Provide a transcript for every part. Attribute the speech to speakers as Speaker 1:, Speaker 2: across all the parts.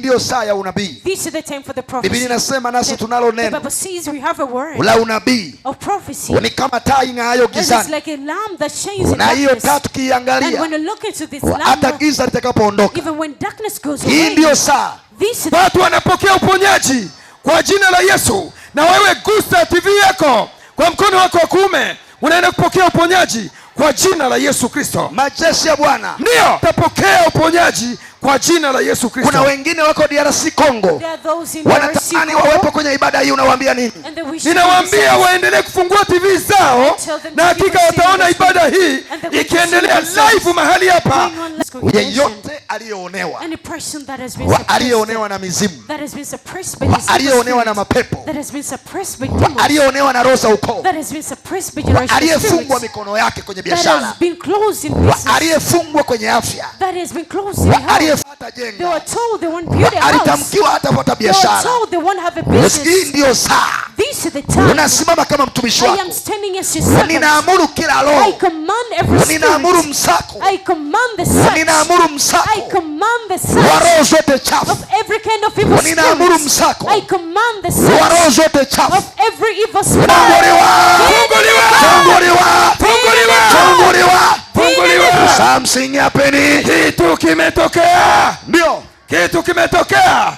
Speaker 1: Ndiyo saa ya unabii.
Speaker 2: This is the time for the prophecy.
Speaker 1: Biblia inasema nasi tunalo
Speaker 2: The
Speaker 1: neno
Speaker 2: Bible says we have a word
Speaker 1: la unabii,
Speaker 2: of prophecy.
Speaker 1: Ni kama taa ing'aayo
Speaker 2: And it's
Speaker 1: gizani,
Speaker 2: like a lamp that shines in
Speaker 1: na hiyo
Speaker 2: darkness.
Speaker 1: taa
Speaker 2: And
Speaker 1: tukiiangalia,
Speaker 2: when you look into this
Speaker 1: hata
Speaker 2: lamp,
Speaker 1: giza litakapoondoka.
Speaker 2: Even when darkness goes
Speaker 1: Hii
Speaker 2: away,
Speaker 1: ndiyo saa.
Speaker 2: This is
Speaker 3: Watu wanapokea uponyaji kwa jina la Yesu. Na wewe gusa TV yako kwa mkono wako wa kuume, unaenda kupokea uponyaji kwa jina la Yesu Kristo.
Speaker 1: Majeshi ya Bwana.
Speaker 3: Ndio, utapokea uponyaji kwa jina la Yesu Kristo.
Speaker 1: Kuna wengine wako DRC Congo
Speaker 2: There are those in DRC
Speaker 1: wanatamani
Speaker 2: Congo,
Speaker 1: wawepo kwenye ibada hii, unawaambia nini?
Speaker 2: And they wish to
Speaker 3: Ninawaambia
Speaker 2: themselves.
Speaker 3: Waendelee kufungua TV zao, na hakika wataona ibada hii ikiendelea live mahali hapa.
Speaker 2: Going on live congregation.
Speaker 1: Yeyote aliyeonewa,
Speaker 2: Any person that has been
Speaker 1: aliyeonewa
Speaker 2: suppressed,
Speaker 1: na mizimu,
Speaker 2: that has been suppressed by this evil
Speaker 1: aliyeonewa na
Speaker 2: spirit,
Speaker 1: mapepo,
Speaker 2: that has been suppressed by demons,
Speaker 1: aliyeonewa na roho za ukoo,
Speaker 2: that has been suppressed by generational
Speaker 1: aliyefungwa
Speaker 2: spirits,
Speaker 1: mikono yake kwenye
Speaker 2: that
Speaker 1: biashara,
Speaker 2: has been closed in business,
Speaker 1: aliyefungwa kwenye afya,
Speaker 2: that has been closed in health.
Speaker 1: Aliyepata
Speaker 2: They
Speaker 1: jenga,
Speaker 2: were told they won't build a house.
Speaker 1: Alitamkiwa hatapata
Speaker 2: They were
Speaker 1: biashara.
Speaker 2: Told they won't have a
Speaker 1: Hii
Speaker 2: business.
Speaker 1: ndiyo saa
Speaker 2: This is the time.
Speaker 1: Unasimama kama mtumishi
Speaker 2: I am
Speaker 1: wako,
Speaker 2: standing as your servant.
Speaker 1: ninaamuru kila
Speaker 2: I
Speaker 1: roho,
Speaker 2: command every
Speaker 1: ninaamuru
Speaker 2: spirit.
Speaker 1: msako,
Speaker 2: I command the search.
Speaker 1: Ninaamuru
Speaker 2: I
Speaker 1: msako
Speaker 2: command the
Speaker 1: wa
Speaker 2: search
Speaker 1: roho zote chafu,
Speaker 2: of every kind of evil
Speaker 1: Ninaamuru
Speaker 2: spirit.
Speaker 1: msako
Speaker 2: I command the
Speaker 1: wa roho
Speaker 2: search
Speaker 1: zote chafu.
Speaker 2: Of every evil spirit.
Speaker 1: Funguliwa!
Speaker 3: Funguliwa!
Speaker 1: Funguliwa!
Speaker 3: Funguliwa!
Speaker 1: Funguliwa!
Speaker 3: Funguliwa!
Speaker 1: Something happening.
Speaker 3: Kitu kimetokea.
Speaker 1: Ndio.
Speaker 3: Kitu kimetokea.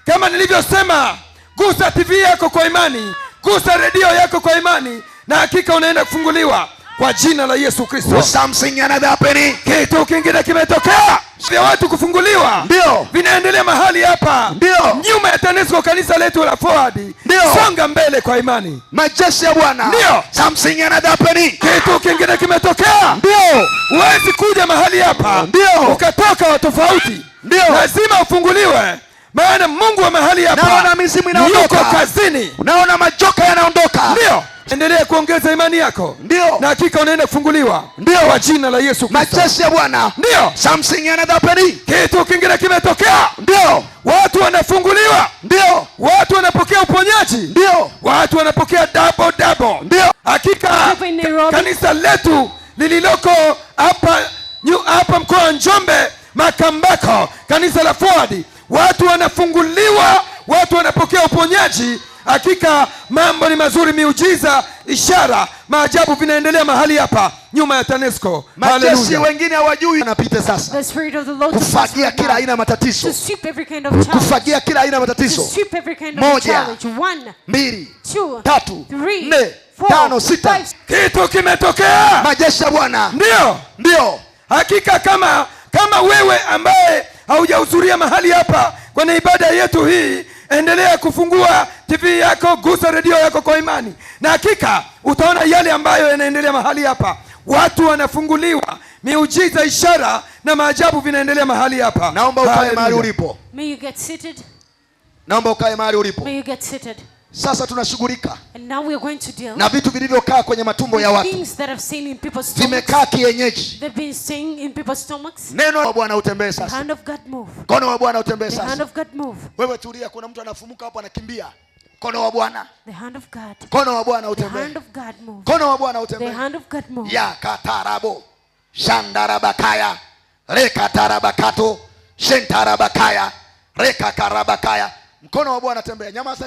Speaker 3: Kama nilivyosema, gusa TV yako kwa imani, gusa redio yako kwa imani, na hakika unaenda kufunguliwa kwa jina la Yesu Kristo.
Speaker 1: Something another happening.
Speaker 3: Kitu kingine kimetokea vya watu kufunguliwa,
Speaker 1: Ndio.
Speaker 3: Vinaendelea mahali hapa,
Speaker 1: Ndio.
Speaker 3: Nyuma ya TANESCO, kanisa letu la Forward.
Speaker 1: Ndio.
Speaker 3: Songa mbele kwa imani.
Speaker 1: Majeshi ya Bwana.
Speaker 3: Ndio.
Speaker 1: Something another happening.
Speaker 3: Kitu kingine kimetokea.
Speaker 1: Ndio.
Speaker 3: Huwezi kuja mahali hapa
Speaker 1: Ndio.
Speaker 3: Ukatoka wa tofauti.
Speaker 1: Ndio.
Speaker 3: Lazima ufunguliwe, maana Mungu wa mahali hapa
Speaker 1: Naona mizimu inaondoka.
Speaker 3: Yuko kazini.
Speaker 1: Naona majoka yanaondoka.
Speaker 3: Ndio, endelea kuongeza imani yako.
Speaker 1: Ndio.
Speaker 3: Na hakika unaenda kufunguliwa
Speaker 1: Ndio.
Speaker 3: kwa jina la Yesu Kristo.
Speaker 1: Majeshi ya Bwana.
Speaker 3: Ndio.
Speaker 1: Something another happening.
Speaker 3: Kitu kingine kimetokea.
Speaker 1: Ndio.
Speaker 3: Watu wanafunguliwa.
Speaker 1: Ndio.
Speaker 3: Watu wanapokea uponyaji.
Speaker 1: Ndio.
Speaker 3: Watu wanapokea double double.
Speaker 1: Ndio.
Speaker 3: Hakika
Speaker 2: Hapa in Nairobi.
Speaker 3: Kanisa letu lililoko hapa mkoa wa Njombe Makambako, kanisa la Forward, watu wanafunguliwa, watu wanapokea uponyaji. Hakika mambo ni mazuri, miujiza, ishara, maajabu vinaendelea mahali hapa nyuma ya TANESCO.
Speaker 1: Majeshi
Speaker 3: Haleluya.
Speaker 1: Wengine hawajui anapita sasa.
Speaker 2: The Spirit of the Lord to
Speaker 1: Kufagia
Speaker 2: right
Speaker 1: kila
Speaker 2: now.
Speaker 1: aina ya matatizo.
Speaker 2: To sweep every kind of challenge.
Speaker 1: Kufagia kila aina ya
Speaker 2: To
Speaker 1: matatizo.
Speaker 2: Sweep every kind of
Speaker 1: Moja.
Speaker 2: Challenge. One,
Speaker 1: Mbili,
Speaker 2: two,
Speaker 1: tatu,
Speaker 2: three,
Speaker 1: nne,
Speaker 2: four,
Speaker 1: tano, sita.
Speaker 2: Five.
Speaker 3: Kitu kimetokea.
Speaker 1: Majeshi ya Bwana.
Speaker 3: Ndio.
Speaker 1: Ndio.
Speaker 3: Hakika kama wewe ambaye haujahudhuria mahali hapa kwenye ibada yetu hii, endelea kufungua TV yako, gusa redio yako kwa imani, na hakika utaona yale ambayo yanaendelea mahali hapa. Watu wanafunguliwa, miujiza, ishara na maajabu vinaendelea mahali hapa.
Speaker 1: Naomba ukae mahali
Speaker 3: Haleluya.
Speaker 1: Ulipo.
Speaker 2: May you get seated.
Speaker 1: Naomba ukae mahali ulipo.
Speaker 2: May you get seated.
Speaker 1: Sasa tunashughulika
Speaker 2: And now we are going to deal
Speaker 1: na vitu vilivyokaa kwenye matumbo ya
Speaker 2: with
Speaker 1: watu,
Speaker 2: things that have seen in people's stomachs.
Speaker 1: Vimekaa kienyeji.
Speaker 2: They've been staying in people's stomachs.
Speaker 1: Neno wa Bwana utembee
Speaker 2: The
Speaker 1: sasa.
Speaker 2: hand of God move.
Speaker 1: Mkono wa Bwana utembee
Speaker 2: The hand
Speaker 1: sasa.
Speaker 2: Of God move.
Speaker 1: Wewe tulia, kuna mtu anafumuka hapo anakimbia. Mkono wa Bwana.
Speaker 2: The hand of God.
Speaker 1: Mkono wa Bwana
Speaker 2: The
Speaker 1: utembee.
Speaker 2: Hand of God move.
Speaker 1: Mkono wa Bwana
Speaker 2: The
Speaker 1: utembee.
Speaker 2: Hand of God move.
Speaker 1: Ya katarabo shandarabakaya rekatarabakato shentarabakaya rekakarabakaya. Mkono wa Bwana tembea. Nyamaza.